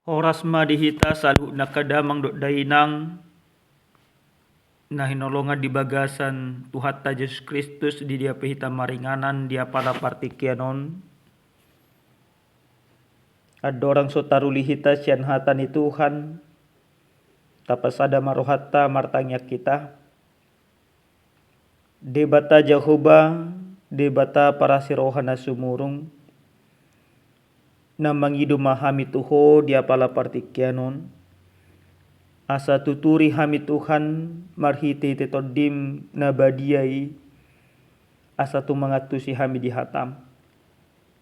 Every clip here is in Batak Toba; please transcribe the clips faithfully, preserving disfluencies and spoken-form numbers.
Horas ma di hita saluhut angka damang dohot dainang na hinaholongan di bagasan Tuhanta Jesus Kristus, di dia pe hita maringanan di apala partingkian on. Andorang so taruli hita sian hata ni Tuhan, tapasada ma rohanta, martangiang hita. Debata Jahowa, Debata parasi roha na sumurung, na mangido ma hami tu Ho di apala partingkian on, asa tuturi hami Tuhan marhitehite Tondim na badia i, asa tung mangantusi hami di hataM.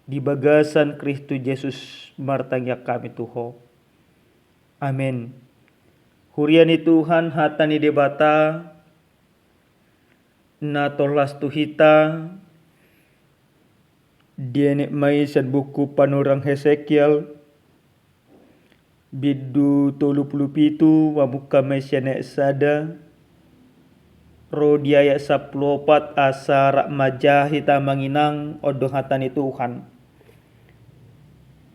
Di bagasan Kristus Jesus martangiang hami tu Ho. Amen. Huria ni Tuhan, hata ni Debata na tolhas tu hita dienet ma i sian buku panurirang Hesekiel, bindu tolu pulu pitu, mamungka ma i sian ayat sada ro di ayat sampulu opat, asa rap ma hita, Amang Inang. On do hata ni Tuhan.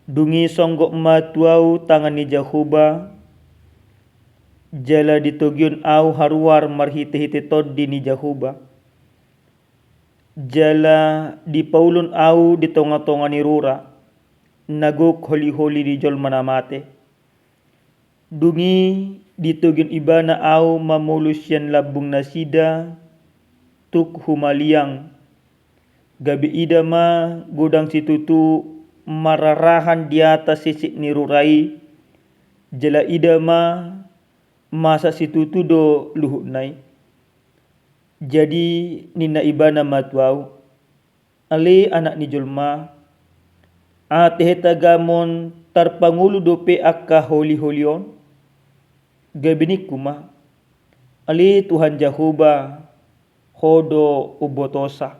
Dung i songgop ma tu ahu tangan ni Jahowa, jala ditogihon ahu haruar marhitehite Tondi ni Jahowa. Jala dipaulon ahu di tongatonga ni rura na gok holiholi ni jolma na mate. Dung i ditogihon ibana ahu mamolus sian lambung nasida tuk humaliang. Gabe ida ma godang situtu mararahan di atas sisik ni rura i, jala ida ma masa situtu do luhutna i. Jadi ninna ibana ma tu ahu, Ale anak ni jolma, ate hetagamon tarpangolu dope angka holiholi on? Gabe ningku ma, Ale Tuhan Jahowa, Ho do umbotosa.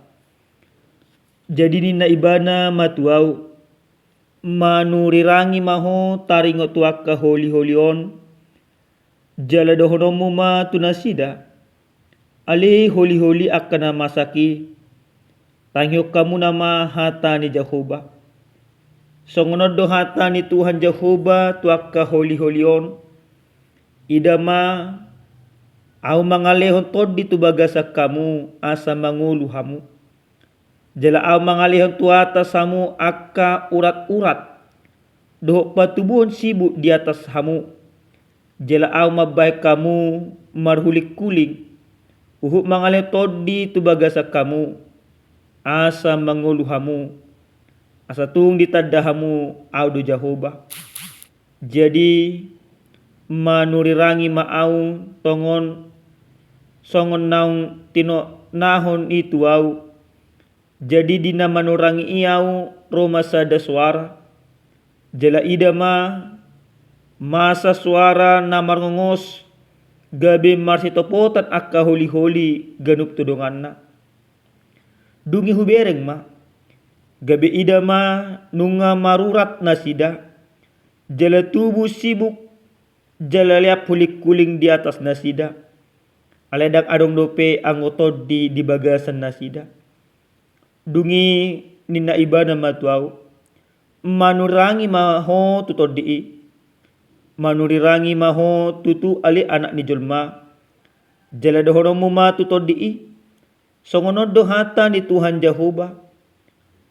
Jadi ninna ibana ma tu ahu, Manurirangi ma ho taringot tu angka holiholi on, jala dohononmu ma tu nasida, Ale holiholi angka na masak i, tangihon hamuna ma hata ni Jahowa. Songon on do hata ni Tuhan Jahowa tu angka holiholi on, Ida ma, Ahu mangalehon tondi tu bagasan hamu asa mangolu hamu. Jala Ahu mangalehon tu atas hamu angka uraturat dohot patubuhon sibuk di atas hamu. Jala Ahu mambahen hamu marhulinghuling, huhut mangalehon tondi tu bagasan hamu asa mangolu hamu, asa tung ditanda hamu Ahu do Jahowa. Jadi manurirangi ma Ahu tongon songon naung tinonahon i tu Ahu. Jadi di na manurangi i Ahu ro ma sada soara. Jala ida ma, masa soara na marngongos, gabe marsitopotan angka holiholi ganup tu donganna. Dung i hubereng ma, gabe ida ma nunga marurat nasida, jala tubu sibuk, jala leap hulinghuling di atas nasida. Alai ndang adong dope anggo tondi di bagasan nasida. Dung i ninna ibana ma tu Ahu, Manurirangi ma ho tu tondi i. Manurirangi ma ho tutu ale anak ni jolma. Jala dohononmu ma tu tondi i, Songon on do hata ni Tuhan Jahowa,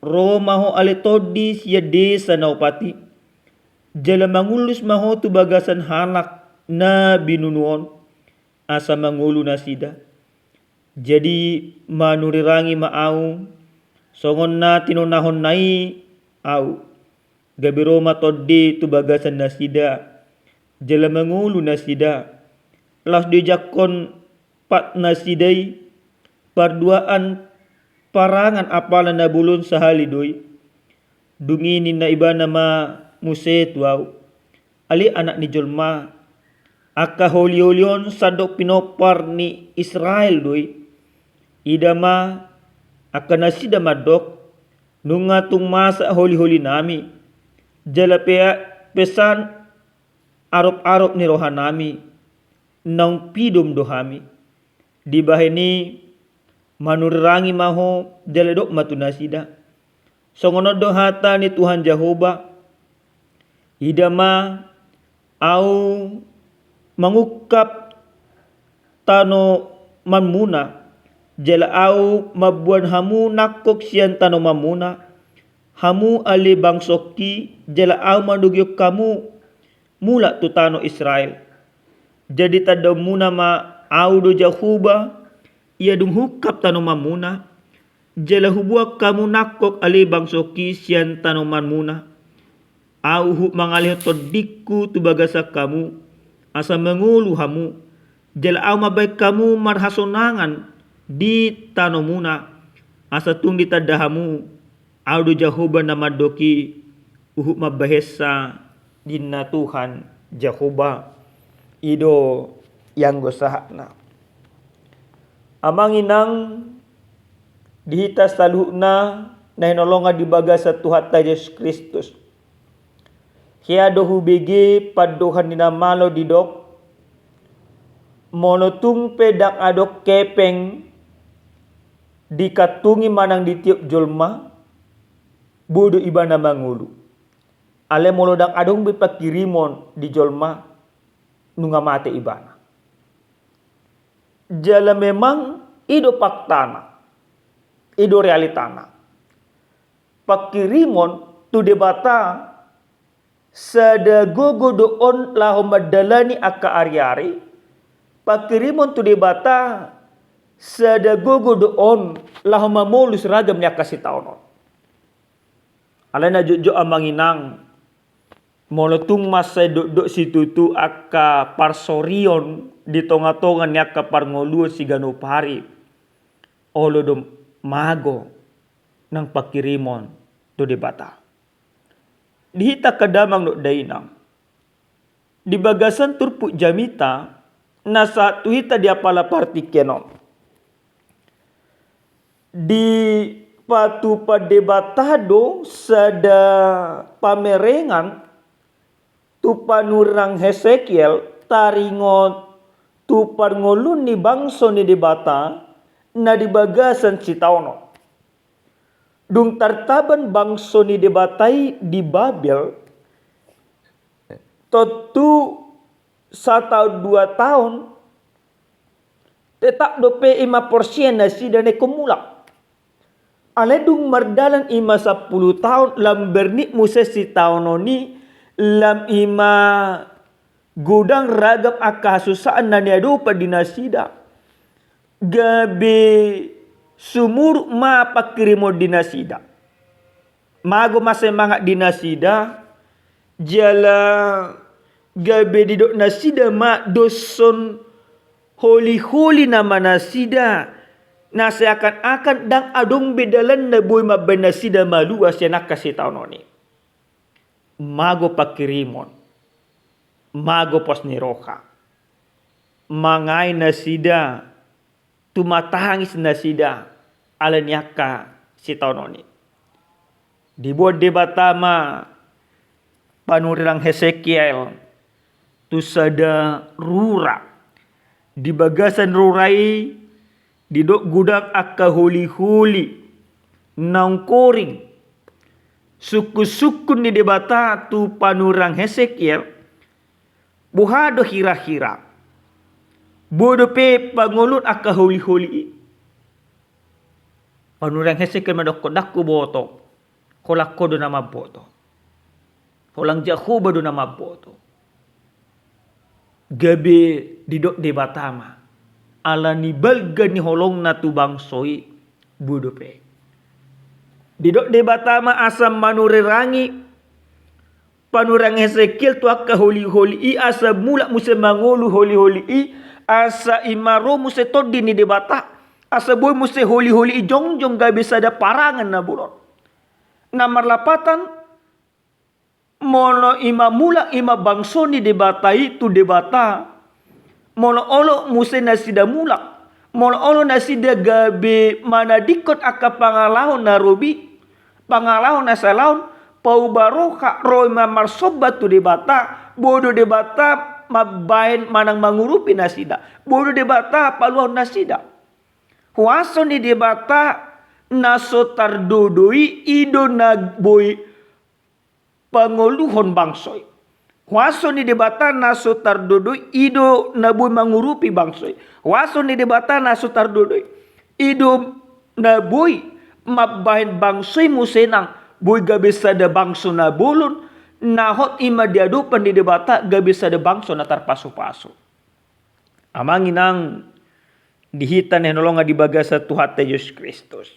Ro ma ho ale tondi sian desa na opat i, jala mangullus ma ho tu bagasan halak na binunu on, asa mangolu nasida. Jadi manurirangi ma Ahu, songon na tinonahonna i Ahu. Gabe ro ma tondi tu bagasan nasida, jala mangolu nasida. Laos diojahon patnasida i parduaan parangan apala na bolon sahali do i. Dung i ninna ibana ma muse tu Ahu, Ale anak ni jolma, angka holiholi on sandok pinompar ni Israel do i. Ida ma, angka nasida mandok, Nunga tung masak holiholinami, jala pe-, pesan aroparop ni rohanami, naung pidom do hami. Dibahen i manurirangi ma ho jala dok ma tu nasida, Songon on do hata ni Tuhan Jahowa, Ida ma, Ahu mangungkap tanomanmuna, jala Ahu mamboan hamu nangkok sian tanomanmuna, hamu ale bangsongki, jala Ahu manogihon hamu mulak tu tano Israel. Jadi tandaonmuna ma, Ahu do Jahowa, ia dung huungkap tanomanmuna, jala huboan hamu nangkok ale bangsongki sian tanomanmuna. Ahu huhut mangalehon tondingku tu bagasan hamu, asa mangolu hamu, jala Ahu mambahen hamu marhasonangan di tanomuna, asa tung ditanda hamu, Ahu do Jahowa na mandok i, huhut mambahensa, ninna Tuhan Jahowa. I do ianggo sahatna. Amang inang, di hita saluhutna na hinaholongan di bagasan Tuhanta Jesus Kristus, hea do hubege pandohan ni na malo didok, molo tung pe ndang adong hepeng dikantungi manang ditiop jolma, boi do ibana mangolu. Alai molo ndang adong be pangkirimon di jolma, nunga mate ibana. Jala memang i do faktana, i do realitana. Pangkirimon tu Debata sada gogo do on laho mandalani angka ariari. Pangkirimon tu Debata sada gogo do on laho mamolus ragam ni angka sitaonon. Alai na jotjot amang inang, molo tung mansai dokdok situtu angka parsorion di tongatonga ni angka parngoluon siganup ari, olo do mago nang pangkirimon tu Debata. Di hita angka damang dohot dainang, di bagasan turpuk jamita na sahat tu hita di apala partingkian on, dipatupa Debata do sada pamerengan tu panurirang Hesekiel taringot tu parngoluon ni bangso ni Debata na di bagasan sitaonon. Dung tartaban bangso ni Debata i di Babel, tontu sataon dua taon, tetap dope i ma porsea nasida na ingkon mulak. Alai dung mardalan i ma sampulu taon, lam bernit muse sitaonon i, lam i ma godang ragam angka hasusaan na niadopan di nasida. Gabe sumurut ma pangkirimon di nasida. Mago ma semangat di nasida, jala gabe didok nasida ma dos songon holiholi nama nasida, na seakan-akan ndang adong be dalanna boi mambahen nasida malua sian angka sitaonon i. Mago pangkirimon, mago pos ni roha. Mangae nasida, tumatangis nasida ala ni angka sitaonon i. Diboan Debata ma panurirang Hesekiel tu sada rura. Di bagasan rura i didok godang angka holiholi naung koring. Sungkunsungkun ni Debata tu panurirang Hesekiel, boha do hirahira? Boi dope pangoluhon angka holiholi i? Panurirang Hesekiel mandokkon, ndang huboto. Holan Ho do na mamboto. Holan Jahowa do na mamboto. Gabe didok Debata ma, ala ni balga ni holongna tu bangso i, boi dope. Didok Debata ma asa manurirangi panurirang Hesekiel tu angka holiholi i, asa mulak muse mangolu holiholi i, asa i ma ro muse Tondi ni Debata, asa boi muse holiholi i jongjong gabe sada parangan na bolon. Na marlapatan, molo i ma mulak i ma bangso ni Debata i tu Debata, molo olo muse nasida mulak, molo olo nasida gabe manadingkon angka pangalaho na robi, pangalaho na salaon, pauba roha ro i ma marsomba tu Debata, boi do Debata mambahen manang mangurupi nasida, boi do Debata paluahon nasida. Huaso ni Debata na so tardodo i, i do na boi pangoluhon bangso i. Huaso ni Debata na so tardodoi i do na boi mangurupi bangso i. Huaso ni Debata na so tardodoi i do na boi mambahen bangso i muse nang boi gabe sada bangso na bolon, na hot i ma di adopan ni Debata gabe sada bangso na tarpasupasu. Amang inang, di hita na hinaholongan di bagasan Tuhanta Jesus Kristus,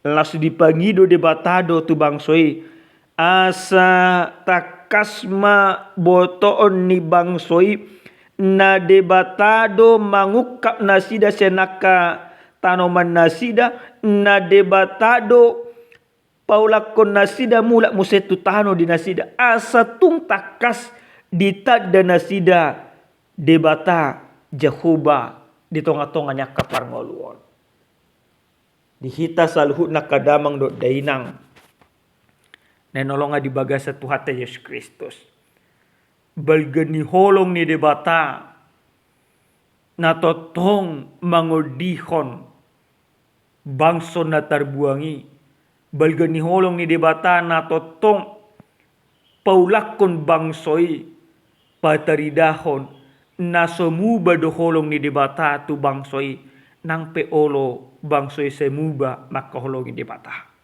laos dipangido Debata do tu bangso i, asa tangkas ma botoon ni bangso i, na Debata do mangungkap nasida sian angka tanoman nasida, na Debata do paulakkon nasida mulak muse tu tano di nasida, asa tung tangkas ditanda nasida Debata Jahowa di tongatonga ni angka parngoluon. Di hita saluhutna angka damang dohot dainang na hinaholongan di bagasan Tuhanta Jesus Kristus, balga ni holong ni Debata na tongtong mangondihon bangso na tarbuang i, balga ni holong ni Debata na tongtong paulakkon bangso i, pataridahon na so muba do holong ni Debata tu bangso i, nang pe olo bangso i sai muba mangkaholongi Debata.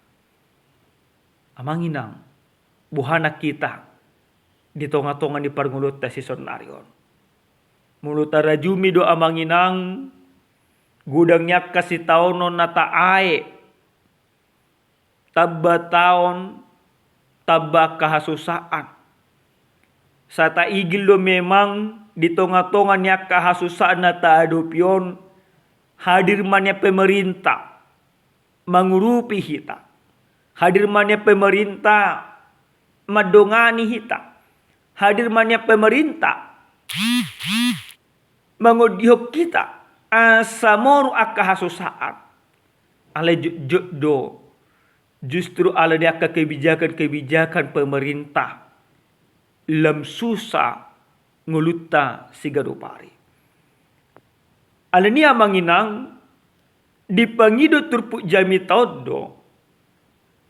Amang inang, boha nang hita di tongatonga ni parngoluonta sisonari on? Molo tarajumi do amang inang, godang ni angka sitaonon na taae, tamba taon, tamba angka hasusaan. Sai taigil do memang di tongatonga ni angka hasusaan na taadopi on, hadir ma nian pemerintah mangurupi hita. Hadir ma nian pemerintah mandongani hita. Hadir ma nian pemerintah mangondihon hita asa moru angka hasusaan. Alai jotjot do, justru ala ni angka kebijakan-kebijakan pemerintah lam susa ngolunta siganup ari. Alani i amang inang, dipangido turpuk jamita on do,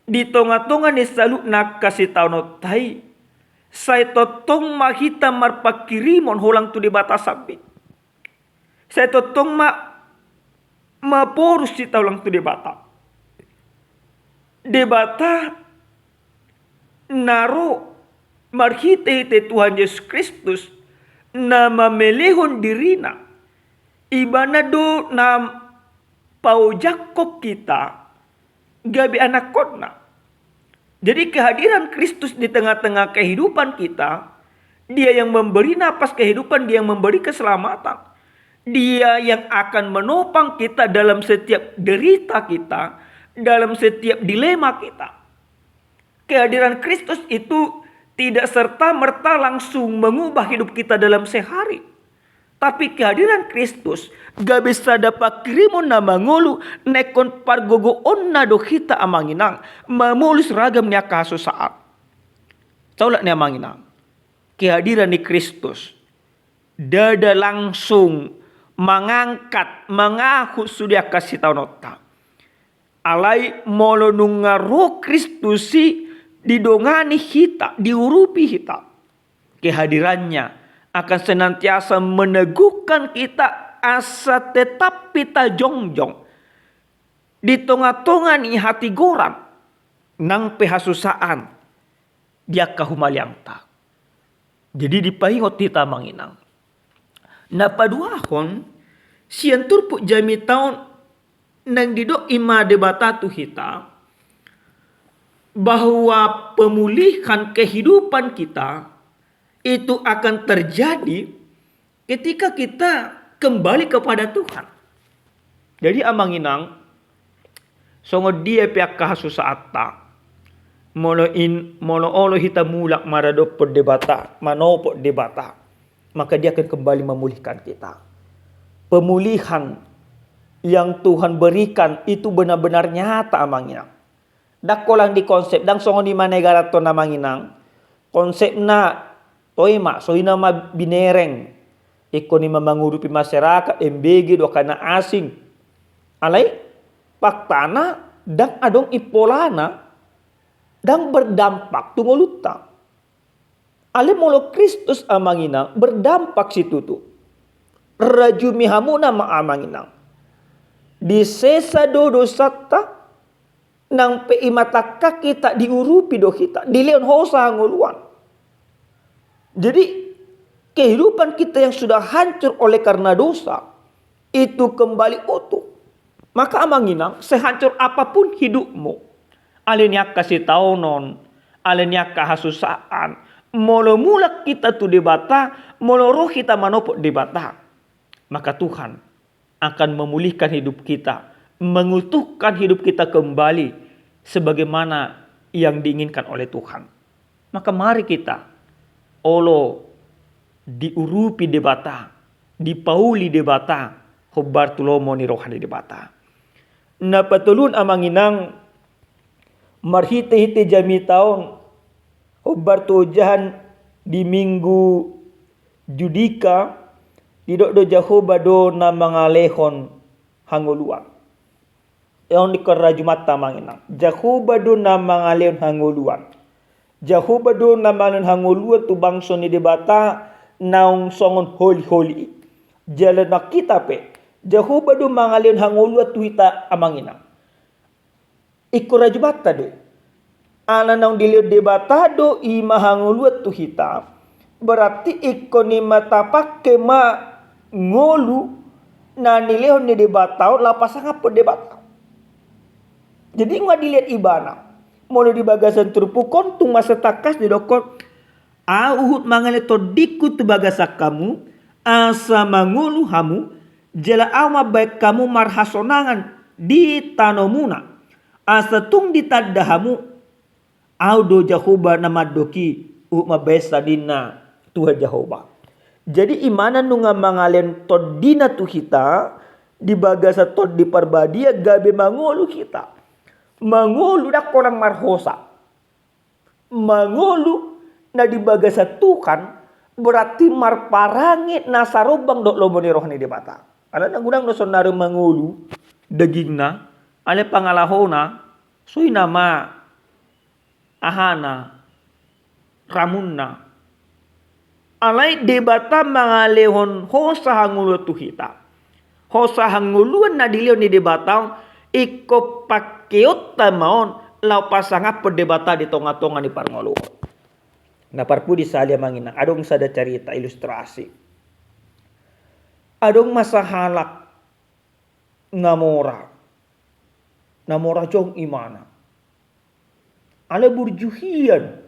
di tongatonga ni saluhutna angka sitaononta i, sai tongtong ma hita marpanghirimon holang tu Debata sambing. Sai tongtong ma maporus hita holang tu Debata. Debata na ro marhitehite Tuhan Jesus Kristus na mamelehon dirina, ibana do na paojakhon hita gabe anakhonna. Jadi kehadiran Kristus di tengah-tengah kehidupan kita, Dia yang memberi napas kehidupan, Dia yang memberi keselamatan. Dia yang akan menopang kita dalam setiap derita kita, dalam setiap dilema kita. Kehadiran Kristus itu tidak serta-merta langsung mengubah hidup kita dalam sehari. Tapi kehadiran Kristus gabe sada panghirimon na mangolu, na ingkon pargogoonna do hita amang inang mamolus ragam ni angka hasusaan. Saulak ni amang inang, kehadiran ni Kristus ndada langsung mangangkat, mangahut sude angka sitaononta. Alai molo nunga ro Kristus i, didongani hita, diurupi hita. Kehadirannya akan senantiasa meneguhkan kita asa tetap hita jongjong di tongatonga ni hatigoran nang pe hasusaan di angka humaliangta. Jadi dipaingot hita amang inang. Na paduahon, sian turpuk jamita on naeng didok i ma Debata tu hita, bahwa pemulihan kehidupan kita itu akan terjadi ketika kita kembali kepada Tuhan. Jadi amang inang, songon dia pe angka hasusaanta, molo in, molo olo hita mulak maradophon Debata, manopot Debata, maka Dia akan kembali memulihkan kita. Pemulihan yang Tuhan berikan itu benar-benar nyata amang inang. Ndang holan di konsep, ndang songon i ma na ibaratton amang inang. Konsepna, toe ma, songon i ma binereng. Ingkon i ma mangurupi masyarakat, M B G dohot angka na asing. Alai faktana ndang adong impolana, ndang berdampak tu ngolunta. Alai molo Kristus, amang inang, berdampak situtu. Rajumi hamuna ma, amang inang. Disesa do dosanta, nang pe i ma tangkas hita, diurupi do hita, dilehon hosa hangoluan. Jadi, kehidupan kita yang sudah hancur oleh karena dosa, itu kembali utuh. Maka, amang inang, sehancur apapun hidupmu, alani angka sitaonon, alani angka hasusaan, molo mulak hita tu Debata, molo ro hita manopot Debata, maka Tuhan akan memulihkan hidup kita, mengutuhkan hidup kita kembali sebagaimana yang diinginkan oleh Tuhan. Maka mari kita olo diurupi Debata, dipauli Debata, hombar tu lomo ni roha ni Debata. Na patoluhon, amang inang, marhite-hite jamita on, hombar tu ojahan di Minggu Judika, didok do Jahowa do na mangalehon hangoluan. Ia on di ingkon rajumanta, amang inang. Jahowa do na mangalehon hangoluan. Jahowa do na mangalehon hangoluan tu bangso ni Debata naung songon holi-holi i. Jala nang hita pe, Jahowa do mangalehon hangoluan tu hita, amang inang. Ingkon rajumanta do i. Ala naung dilehon Debata do i ma hangoluan tu hita, berarti ingkon i ma tapangke ma ngolu na nilehon ni Debata on laho pasangaphon Debata. Jadi nunga dilehon ibana. Molo di bagasan turpuk on tung masa tangkas didokkon, Ahu huhut mangalehon tondingku tu bagasan hamu, asa mangolu hamu, jala Ahu mambahen hamu marhasonangan di tanomuna, asa tung ditanda hamu, Ahu do Jahowa na mandok i, huhut mambahen sandinna Tuhan Jahowa. Jadi ibana nunga mangalehon tondina tu hita, di bagasan Tondi Parbadia gabe mangolu hita. Mangolu ndang holan marhosa. Mangolu na di bagasan Tuhan, berarti marparange na sarombang dohot lomo ni roha ni Debata. Alana godang do saonari mangolu dagingna, alai pangalahona, so i nama ahana, ramunna. Alai Debata mangalehon hosa hangoluan tu hita. Hosa hangoluan na dilehon ni Debata on, ingkon pangkeonta ma on, laho pasangaphon Debata di tonga-tonga ni parngoluon. Na parpudi sahali, amang inang, adong sada carita ilustrasi. Adong ma sahalak na mora. Na mora jong ibana. Alai burju hian.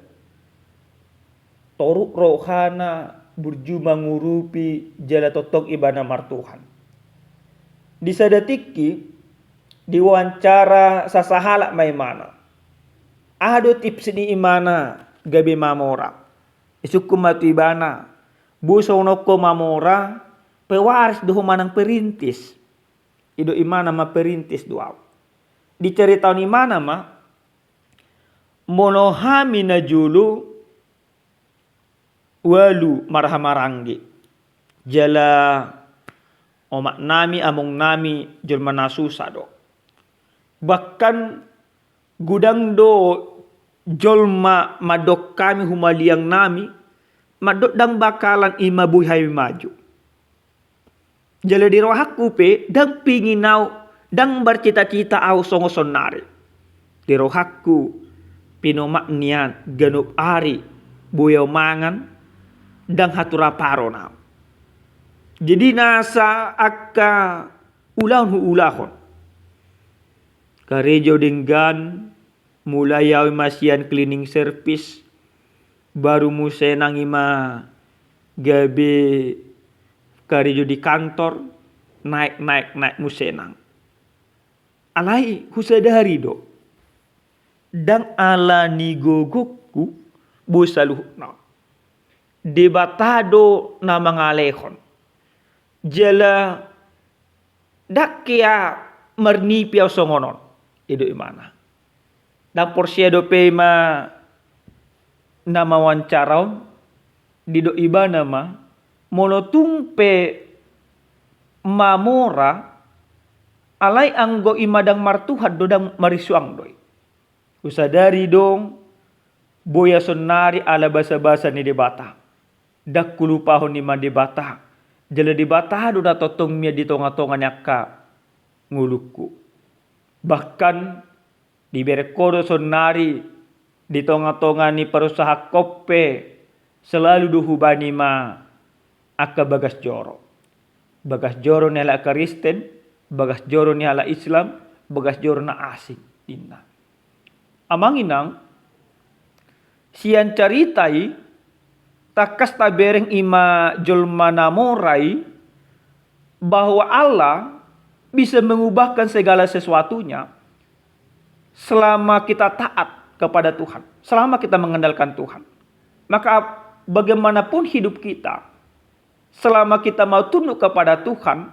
Toruk rohana, burju mangurupi, jala tongtong ibana martuhan. Di sada tingki, diwawancara sasahalak halak ma ibana. Aha do tips ni ibana gabe mamora? Disungkun ma tu ibana, boi songon on ho mamora, pewaris do ho manang perintis. Didok ibana ma perintis do ahu. Dicaritahon ibana ma, molo hami na jolo ualu marhahamaranggi. Jala omak nami, among nami, jolma na susa do. Bahkan godang do jolma mandok hami humaliang nami, mandok ndang bakalan i ma boi hami maju. Jala di rohangku pe, ndang pingin ahu, ndang marcita-cita ahu songon saonari. Di rohangku, pinomak nian ganup ari, boi ahu mangan, ndang haturan paron ahu. Jadi nasa angka ulaon huulahon. Karejo denggan, mulai ahu i ma sian cleaning service, baru muse nang i ma gabe karejo di kantor, naek, naek, naek muse nang. Alai husadari do, ndang ala ni gogongku boi saluhutna. Debata do na mangalehon. Jala ndang hea marnipi ahu songon on, didok ibana. Ndang porsea dope i ma na wawancara on, didok ibana ma, molo tung pe mamora, alai anggo i ma ndang martuhan do, ndang marisuang do i. Husadari do, Boi ahu saonnari ala basabasa ni Debata. Ndang hulupahon i ma Debata. Jala Debata do na tongtong mian di tongatonga ni angka ngolungku. Bahkan dibereng ho do saonnari di tongatonga ni parusahahon pe selalu do hubani ma angka bagas joro. Bagas joro ni halak Kristen, bagas joro ni halak Islam, bagas joro na asing, ninna. Amang inang, sian carita i, tangkas tabereng i ma jolma na mora i, bahwa Allah bisa mengubahkan segala sesuatunya selama kita taat kepada Tuhan, selama kita mengandalkan Tuhan. Maka bagaimanapun hidup kita, selama kita mau tunduk kepada Tuhan,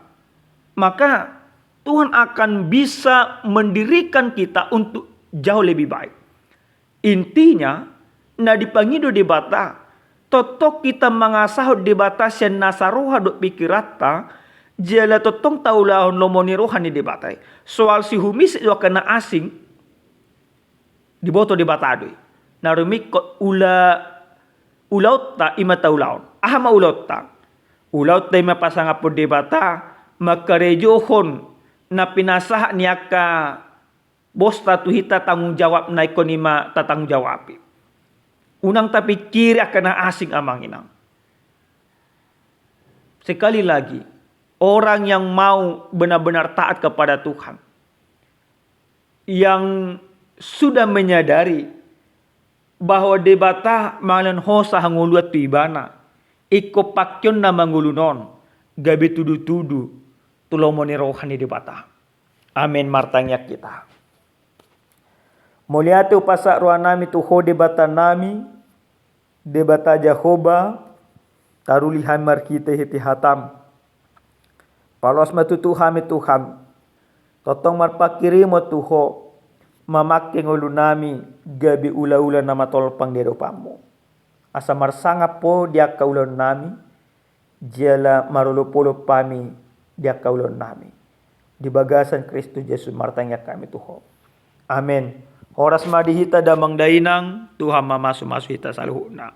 maka Tuhan akan bisa mendirikan kita untuk jauh lebih baik. Intinya, na dipangido Debata, tongtong hita mangasahon Debata sian nasa roha dohot pikiranta, jala tongtong taulahon lomo ni roha ni Debata i. Soal sihumis do angka na asing, diboto Debata do i. Na rumingkot ula, ulaonta i ma taulahon. Aha ma ulaonta? Ulaonta i ma pasangaphon Debata, mangkarejohon na pinasahat ni angka bosta tu hita tanggung jawabna, ingkon i ma tatanggung jawabi. Unang tapingkiri angka na asing, amang inang. Sekali lagi, orang yang mau benar-benar taat kepada Tuhan, yang sudah menyadari bahwa Debata mangalehon hosa hangoluan tu ibana, ingkon pangkeonna ma ngoluna on gabe tudutudu tu lomo ni roha ni Debata. Amen. Martangiang hita. Mauliate hupasahat rohanami tu Ho Debatanami, Debata Jahowa, taruli hami marhitehite hataM. Paloas ma tutu hami Tuhan, tongtong marpangkirimon tu Ho, mamangke ngolunami gabe ulaula na matolpang di adopanMu. Asa marsangap Ho di angka ulaonnami, jala marolopolop hami di angka ulaonnami. Di bagasan Kristus Jesus martangiang hami tu Ho. Amen. Horas ma di hita damang dainang, Tuhan mamasumasu hita saluhutna.